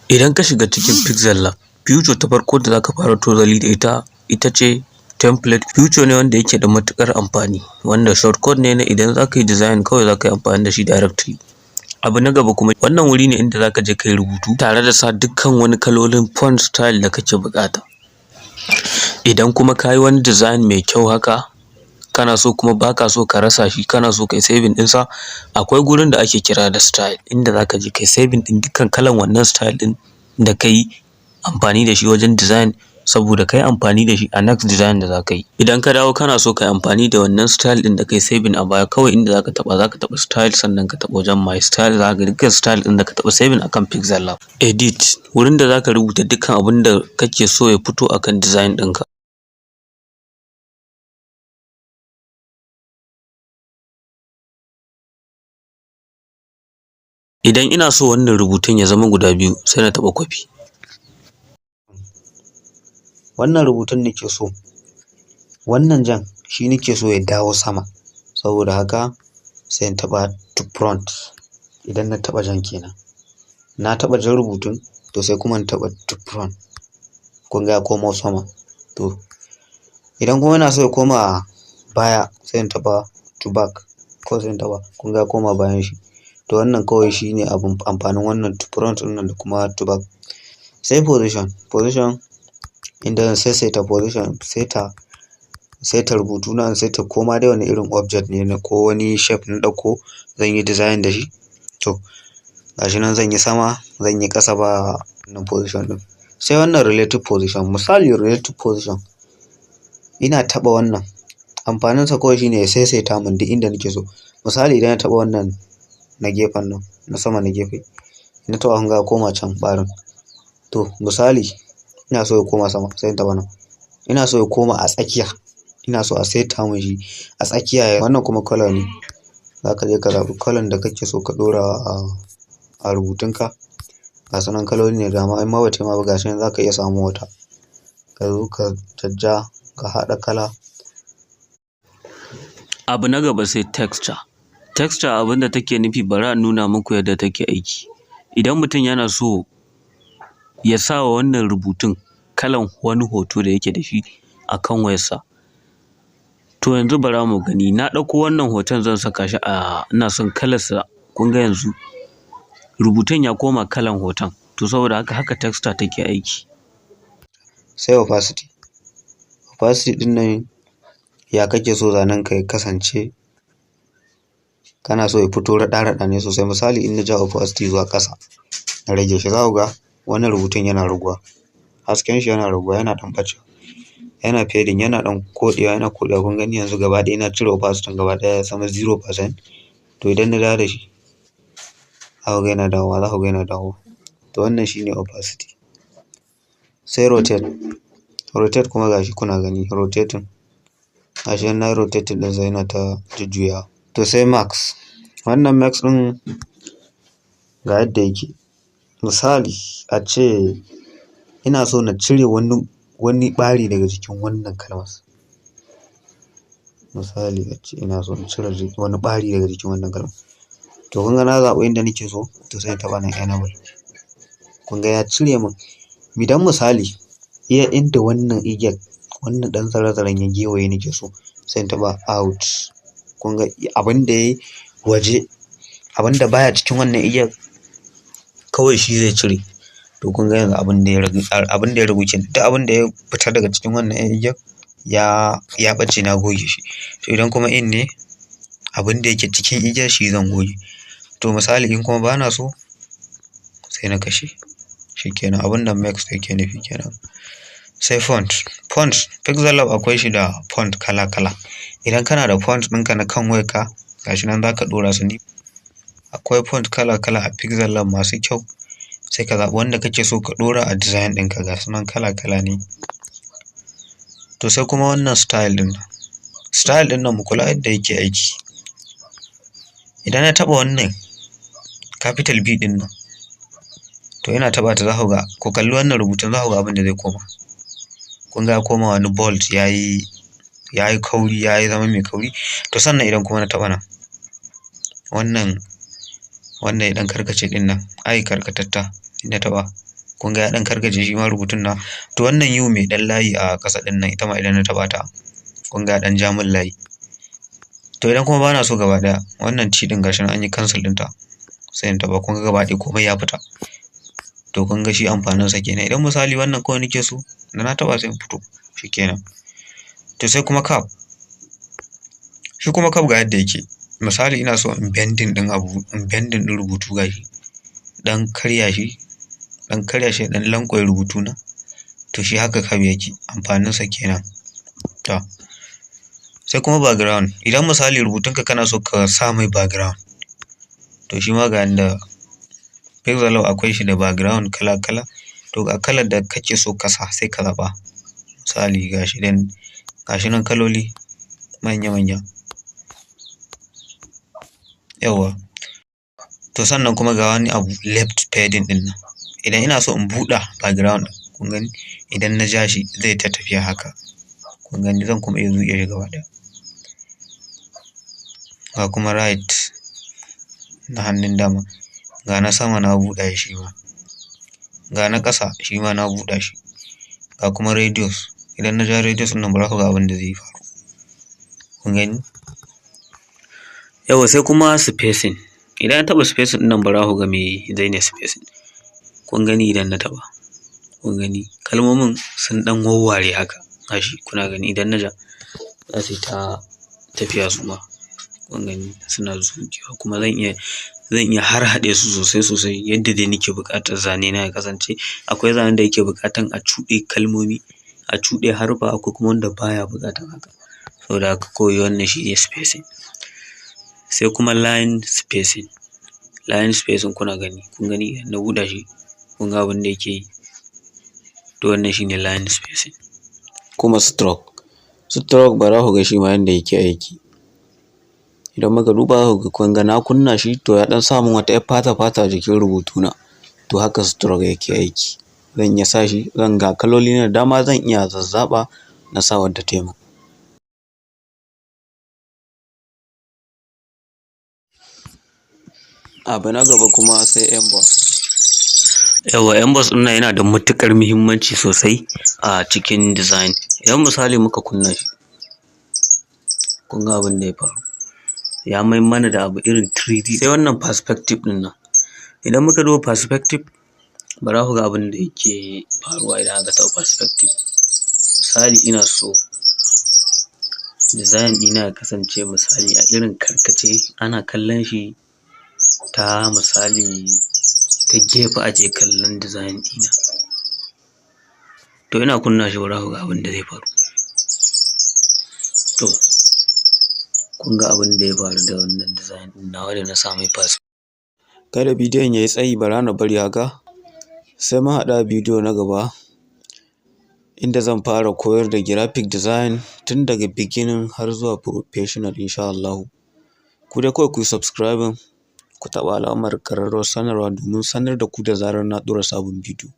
Idan ka shiga cikin Pixel Lab, feature ta farko da za ka fara tozali da ita ita ce template. Feature ne wanda yake da matuƙar amfani, wanda shortcut ne na idan za ka yi design kawai za ka yi amfani da shi directly. Abu na gaba kuma, wannan wuri ne inda za ka je ka yi rubutu tare da sa dukkan wani kalolin font style da kake buƙata. Idan kuma ka yi wani design mai kyau haka, kana so kuma baka so ka rasa shi, kana so kai saving ɗinsa, akwai gurin da ake kira da style, inda za ka je kai saving ɗin dukkan kalan wannan style ɗin da ka yi amfani da shi wajen design, saboda ka yi amfani da shi a next design da za ka yi. Idan ka dawo kana so ka yi amfani da wannan style ɗin da kai saving a baya, kawai inda za ka taɓa, za ka taɓa style, sannan ka taɓa wajen my style, za ka ga dukkan style ɗin da ka taɓa saving akan Pixel Lab. Edit, wurin da za ka rubuta dukkan abin da kake so ya fito akan design ɗinka. Idan ina so wannan rubutun ya zama guda biyu, sai na taɓa copy. Wannan rubutun nake so, wannan jan shi nake so ya dawo sama. Saboda haka sai in taɓa to front. Idan na taɓa jan kenan, na taɓa jan rubutun, to sai kuma in taɓa to front. Kun ga ya komo sama. To idan kuma ina so ya koma baya, sai in taɓa to back ko sai in taɓa, kun ga ya koma bayan shi. To wannan kawai shine abun amfanin wannan to front ɗin nan da kuma to back. Sai position. Position, inda zan saisaita position, saita rubutu na, saita koma dai wani irin object ne na ko wani shape na ɗauko zan yi design da shi. To gashi nan zan yi sama, zan yi ƙasa ba wannan position ɗin. Sai wannan relative position. Misali relative position, ina taɓa wannan, amfaninsa kawai shine ya saisaita mun duk inda nake so. Misali idan na taɓa wannan na gefen nan, na sama na gefe, na taɓa, kun ga ya koma can ɓarin. To misali ina so ya koma sama, sai in taɓa nan. Ina so ya koma a tsakiya, ina so a saita mun shi a tsakiya. Wannan kuma colour ne, za ka je ka zaɓi colour da kake so ka ɗora a rubutunka. Ga su nan kaloli ne da dama, in ma bata yi ma ba, gashi nan za ka iya samun wata. Ka zo ka jajja, ka haɗa kala. Abu na gaba sai texture. Texture, abin da take nufi, bari a nuna muku yadda take aiki. Idan mutum yana so ya sa wa wannan rubutun kalan wani hoto da yake da shi a kan wayarsa. To yanzu bara mu gani, na ɗauko wannan hoton zan saka shi a, ina son kalarsa, kun ga yanzu rubutun ya koma kalan hoton. To saboda haka, haka texture take aiki. Sai opacity. Opacity ɗin nan, ya kake so zanen ka ya kasance? Kana so ya fito raɗa-raɗa ne sosai. Misali in na ja opacity zuwa ƙasa, na rage shi, za ku ga wannan rubutun yana raguwa. Hasken shi yana raguwa, yana ɗan ɓacewa. Yana fading, yana ɗan koɗewa, yana koɗewa. Kun gani yanzu gaba ɗaya na cire opacity gaba ɗaya ya zama 0%. To idan na dawo da shi, za ku ga yana dawowa, za ku ga yana dawowa. To wannan shine opacity. Sai rotate. Rotate kuma gashi kuna gani rotating. Gashi nan nayi rotating ɗinsa, yana ta jujjuyawa. To sai mask. Wannan mask ɗin ga yadda yake. Misali ace ina so na cire wani ɓari daga jikin wannan kalmar. Misali ace ina so in cire wani ɓari daga jikin wannan kalmar. To kun ga na zaɓi inda nake so, to sai in taɓa nan enable. Kun ga ya cire mun. Idan misali iya inda wannan igiyar, wannan ɗan zare-zaren ya gewaye nake so, sai in taɓa out. Kun ga abin da yayi waje, abin da baya cikin wannan igiyar kawai shi zai cire. To kun ga yanzu abin da ya ragu, abin da ya ragu kenan. Duk abin da ya fita daga cikin wannan igiyar ya ɓace, na goge shi. To idan kuma in ne, abin da yake cikin igiyar shi zan goge. To misali in kuma bana so, sai na kashe. Shi kenan, abin da mask yake nufi kenan. Sai font. Font, Pixel Lab akwai shi da font kala kala. Idan kana da font ɗinka na kan wayarka, gashi nan za ka ɗora su ne. Akwai font kala kala a Pixel Lab masu kyau. Sai ka zaɓi wanda kake so ka ɗora a design ɗinka, ga su nan kala kala ne. To sai kuma wannan style ɗin nan. Style ɗin nan, mu kula yadda yake aiki. Idan na taɓa wannan capital B ɗin nan, to ina taɓa ta, za ku ga, ku kalli wannan rubutun, za ku ga abin da zai koma. Kun ga ya koma wani bold, yayi kauri, yayi zama mai kauri. To sannan idan kuma na taɓa nan, wannan ya ɗan karkace ɗin nan, ai karkatatta, in na taɓa, Kun ga ya ɗan karkace shi ma rubutun na. To wannan U mai ɗan layi a ƙasa ɗin nan, ita ma idan na taɓa ta, kun ga ya ɗan ja min layi. To idan kuma bana so gaba ɗaya, wannan T ɗin gashi nan an yi cancel ɗinta, sai in taɓa, kun ga gaba ɗaya komai ya fita. To kun ga shi amfaninsa kenan. Idan misali wannan kawai nake so, da na taɓa sai in fito, shikenan. To sai kuma curve. Shi kuma curve ga yadda yake. Misali ina so in bending ɗin abu, in bending ɗin rubutu, gashi ɗan karya shi, ɗan karya shi, ɗan lanƙwame rubutu na. To shi haka curve yake, amfaninsa kenan. To sai kuma background. Idan misali rubutunka kana so ka sa mai background, to shi ma ga yanda Pixel Lab akwai shi da background kala kala. To ga kalar da kake so ka sa, sai ka zaɓa. Misali gashi nan, gashi nan kaloli manya manya. Yawwa. To sannan kuma ga wani abu, left padding ɗin nan. Idan ina so in buɗe background ɗin, kun gani, idan na ja shi zai ta tafiya haka. Kun gani, zan kuma iya zuƙe shi gaba ɗaya. Ga kuma right na hannun dama, ga na sama na buɗe shi ma, ga na ƙasa shi ma na buɗe shi, ga kuma radius. Idan na ja radius ɗin nan, bara ku ga abin da zai faru. Kun gani? Yawwa, sai kuma spacing. Idan na taɓa spacing ɗin nan, bara ku ga me zai ne spacing. Kun gani, idan na taɓa, kun gani kalmomin sun ɗan wawware haka. Gashi kuna gani, idan na ja za su yi ta tafiya su ma. Kun gani, suna zuƙewa, kuma zan iya harhaɗe su sosai sosai yadda dai nake buƙatar zane na ya kasance. Akwai zanen da yake buƙatan a cuɗe kalmomi, a cuɗe haruffa, akwai kuma wanda baya buƙatan haka. Saboda haka kawai wannan shi ne spacing. Sai kuma line spacing. Line spacing kuna gani, kun gani idan na buɗe shi, kun ga abin da yake yi. To wannan shi ne line spacing. Kuma stroke. Stroke, bara ku ga shi ma yanda yake aiki. Idan muka duba, kun ga na kunna shi, to ya ɗan sa min wata ‘yar fata fata a jikin rubutuna. To haka stroke yake aiki. Zan iya sa shi, zan ga kaloli da dama, zan iya zazzaɓa na sa wadda tayi min. Abu na gaba kuma sai emboss. Yawwa, emboss ɗin nan yana da matuƙar muhimmanci sosai a cikin design. Idan misali muka kunna shi, kun ga abin da ya faru. Ya mai mana da abu irin 3D. Sai wannan perspective ɗin nan. Idan muka duba perspective, bara ku ga abin da yake faruwa idan aka taɓa perspective. Misali ina so design ɗina ya kasance misali a irin karkace, ana kallon shi ta misali ta gefe ake kallon design ɗina. To ina kunna shi, bara ku ga abin da zai faru. To kun ga abin da ya faru da wannan design ɗin nawa da na sa mai perspective. Kada bidiyon ya yi tsayi, bara na bari haka. Sai mun haɗu a bidiyo na gaba, inda zan fara koyar da graphic design tun daga beginning har zuwa professional, insha Allahu. Ku dai kawai ku yi subscribing, ku taɓa alamar ƙararrawar sanarwa domin sanar da ku da zarar na ɗora sabon bidiyo.